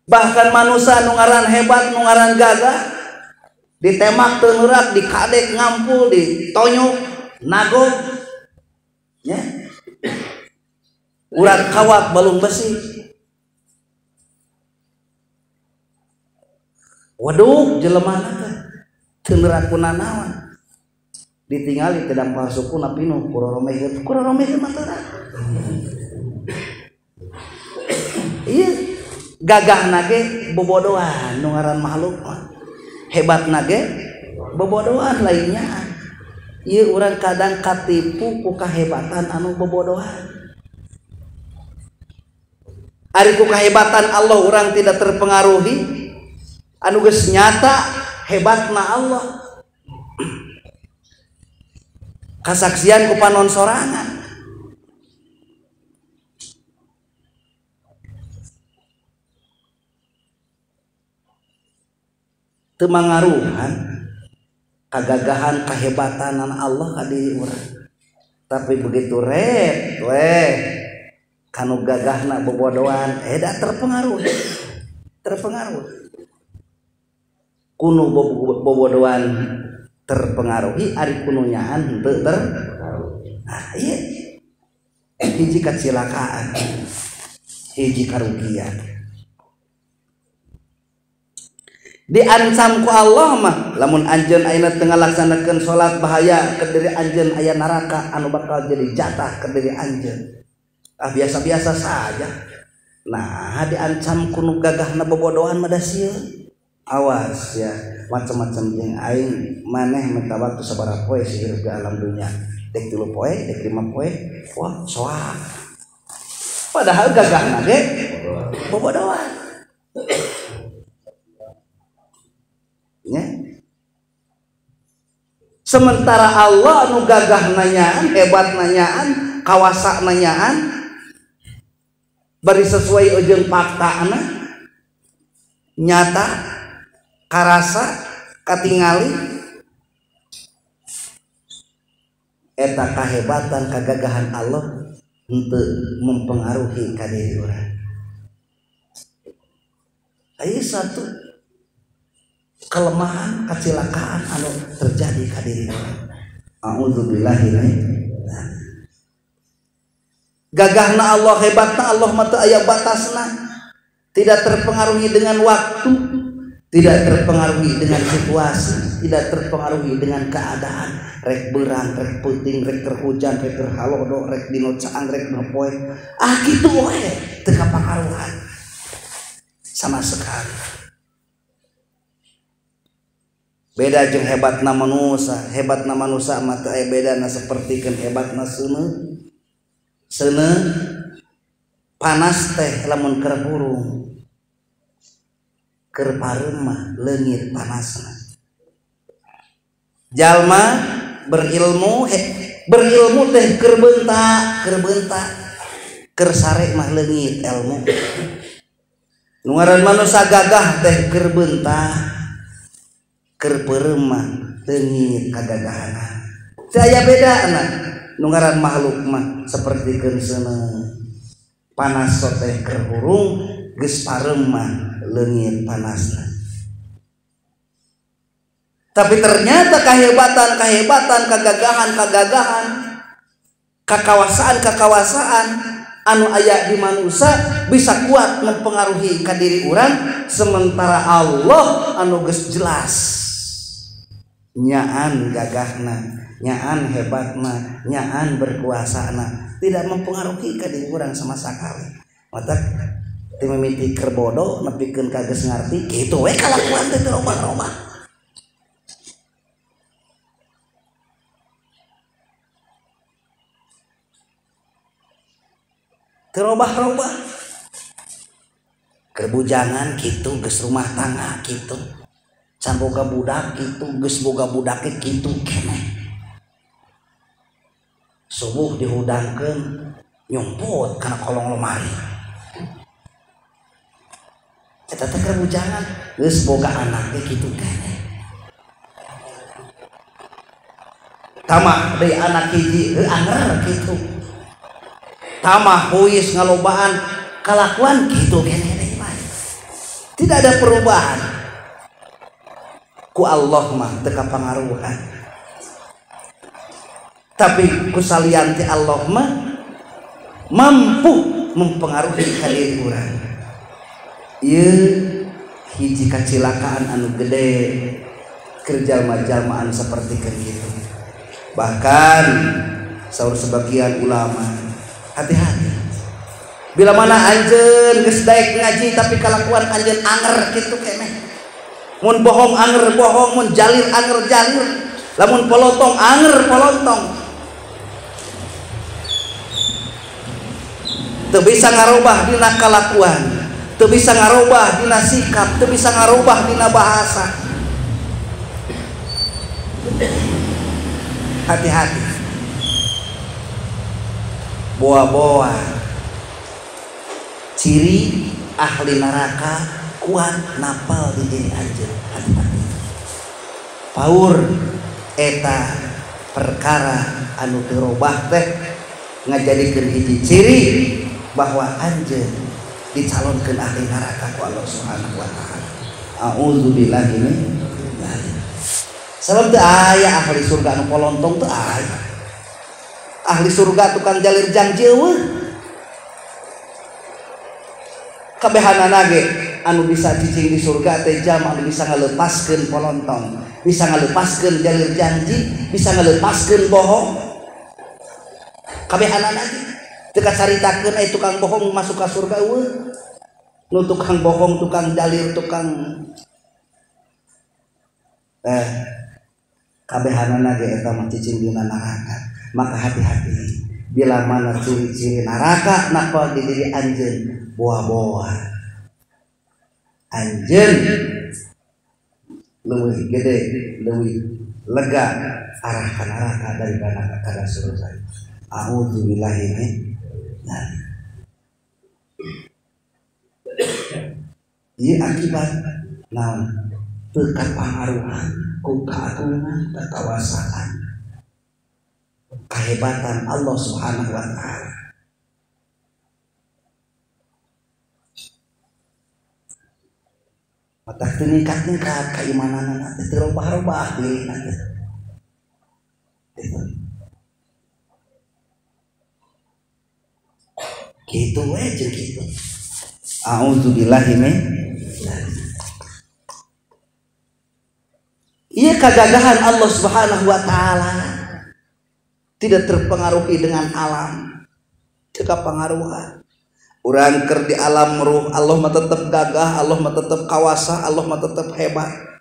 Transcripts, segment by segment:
Bahkan manusia nu ngaran hebat, nu ngaran gagah, ditemak teu neurak, dikadek ngampul, ditonyok, nagog, nya. Urat kawat balung besi. Waduh, jelemana teh teu neurak ku nanaon. Ditingali teh dampal sukuna pinuh kuroromeheun, kuroromeheun mah teu. Ieu gagah nage bobodohan nu ngaran makhluk mah. Hebat nage bobodohan lainnya. Ieu urang kadang katipu ku kahebatan anu bobodohan. Ari ku kahebatan Allah urang tidak terpengaruhi, anu geus nyata hebatna Allah. Kasaksian ku panon sorangan. Teu mangaruhan kagagahan kahebatan Allah ka diri urang. Tapi begitu ret weh kanu gagahna bobodohan da terpengaruh. Terpengaruh. Kunu bobodohan terpengaruhi ari kunu nyaan henteu terpengaruh. Nah, ieu hiji kacilakaan, hiji karugian. Diancam ku Allah mah lamun anjeun ayeuna teu ngalaksanakeun salat bahaya ke diri anjeun aya neraka anu bakal jadi jatah ke diri anjeun. Ah biasa-biasa saja. Nah, diancam ku nu gagahna bobodohan mah da sieun. Awas ya, macam-macam jeung aing maneh minta waktu sabaraha poe sih hirup di alam dunia. Dek 3 poe, dek 5 poe, wah soak. Padahal gagahna ge bobodohan. Ya. Sementara Allah anu gagah nanyaan, hebat nanyaan, kawasa nanyaan, bari sesuai jeung faktana, nyata, karasa, katingali, eta kahebatan kagagahan Allah henteu mempengaruhi ka diri urang. Aya satu kelemahan, kecelakaan anu terjadi ka diri urang. A'udzubillahi min. Gagahna Allah, hebatna Allah mah teu aya batasna. Tidak terpengaruhi dengan waktu, tidak terpengaruhi dengan situasi, tidak terpengaruhi dengan keadaan. Rek beurang, rek peuting, rek keur hujan, rek keur halodo, rek dino caang, rek dino poe. Ah kitu we, teu kapangaruhan sama sekali. Beda jeung hebatna manusia, hebatna manusia mah teu aya bedana sapertikeun hebatna seuneu. Seuneu panas teh lamun keur burung, keur pareum mah leungit panasna. Jalma berilmu, berilmu teh keur bentak, keur sare mah leungit ilmu. Nu ngaran manusia gagah teh keur bentak, keur peureum mah leungit kagagahana. Teu aya bedana. Nu ngaran makhluk mah sapertikeun seuneu. Panas teh keur hurung, geus pareum mah leungit panasna. Tapi ternyata kahebatan-kahebatan, kagagahan-kagagahan, kakawasaan-kakawasaan anu aya di manusia bisa kuat mempengaruhi ka diri urang, sementara Allah anu geus jelas nyaan gagahna, nyaan hebatna, nyaan berkuasana, tidak mempengaruhi ka diri urang sama sekali. Matak teu mimiti keur bodoh nepikeun ka geus ngarti kitu we kalakuan teh teu robah-robah. Teu robah-robah. Keur bujangan kitu, geus rumah tangga kitu. Can boga budak kitu, geus boga budak kitu keneh. Subuh dihudangkeun nyumput kana kolong lemari. Eta teh keur bujangan, geus boga anak ge kitu keneh. Tamah deui anak hiji heuh anger kitu. Tamah huis ngalobaan kalakuan kitu keneh deui mah. Tidak ada perubahan. Ku Allah mah teu kapangaruhan. Tapi ku salian ti Allah mah mampu mempengaruhi ka diri urang. Ieu hiji kacilakaan anu gede keur jalma-jalmaan saperti kitu. Bahkan saur sebagian ulama, hati-hati bila mana anjeun geus daek ngaji tapi kalakuan anjeun anger kitu keneh. Mun bohong anger bohong, mun jalir anger jalir, lamun polotong anger polontong. Teu bisa ngarobah dina kalakuan, teu bisa ngarobah dina sikap, teu bisa ngarobah dina bahasa. Hati-hati. Boa-boa ciri ahli neraka kuat napal di diri anjeun. Hati-hati. Paur eta perkara anu dirobah teh ngajadikeun hiji ciri bahwa anjeun dicalonkeun ahli neraka ku Allah Subhanahu wa taala. A'udzubillahi min dzalik. Sabab teu aya ahli surga anu polontong, teu aya. Ahli surga tukang jalir janji eueuh. Kabehanana ge anu bisa cicing di surga teh jalma anu bisa ngalepaskeun polontong, bisa ngalepaskeun jalir janji, bisa ngalepaskeun bohong. Kabehanana ge teu kacaritakeun aya tukang bohong masuk ka surga eueuh. Nu tukang bohong, tukang jalir, tukang kabehanana ge eta mah cicing dina neraka. Maka hati-hati bila mana ciri-ciri neraka nakal di diri anjeun, boa-boa anjeun leuwih gede, leuwih lega arah ka neraka daripada ka surga. A'udzubillahi min dzalik. Ieu akibat naon? Teu kapangaruhan ku keagungan, kekuasaan, kehebatan Allah Subhanahu wa taala. Matak teu ningkat-ningkat keimananana teh teu robah-robah dirina teh. Kitu we jeung kitu. A'udzubillahi min dzalik. Ieu kagagahan Allah Subhanahu wa taala tidak terpengaruhi dengan alam, teu kapangaruhan. Urang keur di alam ruh, Allah mah tetep gagah, Allah mah tetep kawasa, Allah mah tetep hebat.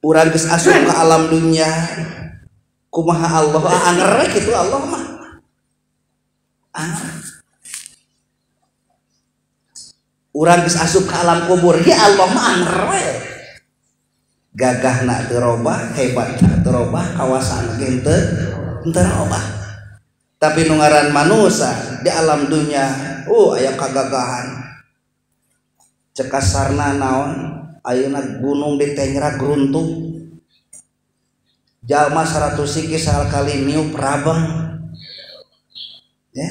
Urang geus asup ka alam dunya, kumaha Allah anger we kitu Allah mah. Anger. Urang geus asup ka alam kubur, ge Allah mah anger we. Gagahna teu robah, hebatna teu robah, kawasana ge teu robah. Tapi nu ngaran manusia di alam dunya, aya kagagahan. Cek kasarna naon, ayeuna gunung ditengrag runtuh. Jalma 100 siki sakali niup rabeng. Ya.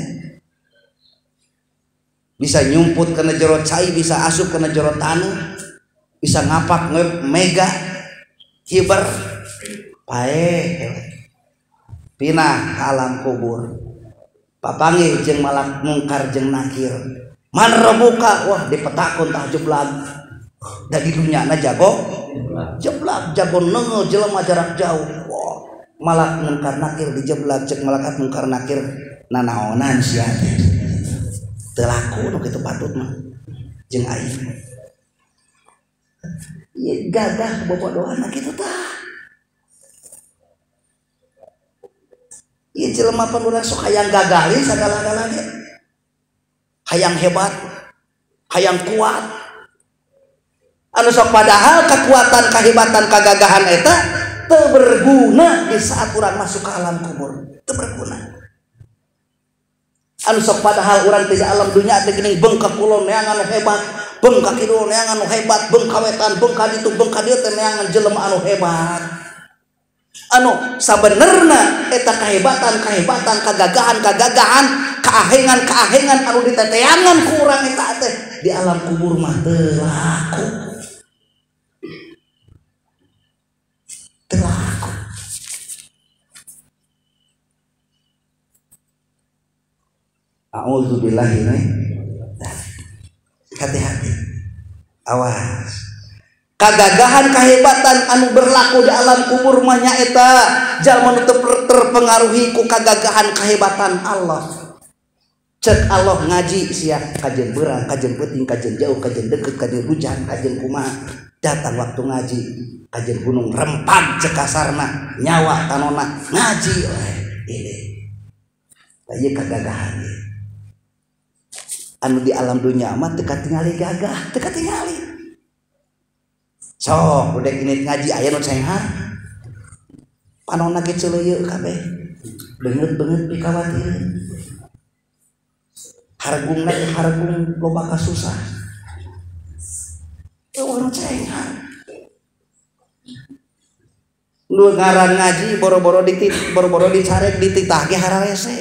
Bisa nyumput kana jero cai, bisa asup kana jero taneuh, bisa ngapak mega hiber paeh pinah alam kubur. Papanggih jeung malak mungkar jeung nakir. Man rebuka, wah dipetakun tah jeblag. Da di dunyana jago jeblak, jago neunggeul jelema jarak jauh. Wah, malak mungkar nakir dijeblag cek malakat mungkar nakir nanaonan sia teh. Teu laku nu kitu patut mah jeung aing. Ieu gagah bobodohan kitu tah. Ieu jelema pan urang sok hayang gagalin sagala-gala ge. Hayang hebat, hayang kuat. Anu sok padahal kekuatan, kehebatan, kagagahan eta teu berguna di saat urang masuk ke alam kubur, teu berguna. Anu sok padahal urang teh di alam dunya teh geuning bengkak kulon neangan nu hebat, bengkak kidul neangan nu hebat, bengkak wetan, bengkak ditu, bengkak dieu teh neangan jelema anu hebat. Anu sabenerna eta kahebatan-kahebatan, kagagahan-kagagahan, kaahengan-kaahengan anu diteteangan ku urang eta teh di alam kubur mah teu laku. Teu laku. A'udzubillahi min. Hati-hati. Awas. Kagagahan kahebatan anu berlaku di alam kubur mah nyaeta jalma nu terpengaruhi ku kagagahan kahebatan Allah. Cek Allah ngaji sia kajeun beurang, kajeun peuting, kajeun jauh, kajeun deukeut, kajeun hujan, kajeun kumaha. Datang waktu ngaji, kajeun gunung rempag cek kasarna, nyawa tanona ngaji we. Ini. Tah ieu kagagahan. Anu di alam dunya mah teu katingali gagah, teu katingali. Sok udah ini ngaji aya nu cenghar. Panonna ge ceuleuyeuh kabeh. Beungeut-beungeut pikawatireun. Hargungna ge hargung loba kasusah. Eueuh nu cenghar. Nu ngaran ngaji boro-boro ditit, boro-boro dicarek dititah ge hararese.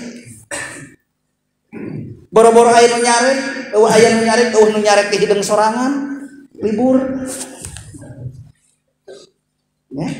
Boro-boro aya nu nyarek, eueuh aya nu nyarek, eueuh nu nyarek ge hideung sorangan, libur. Ya.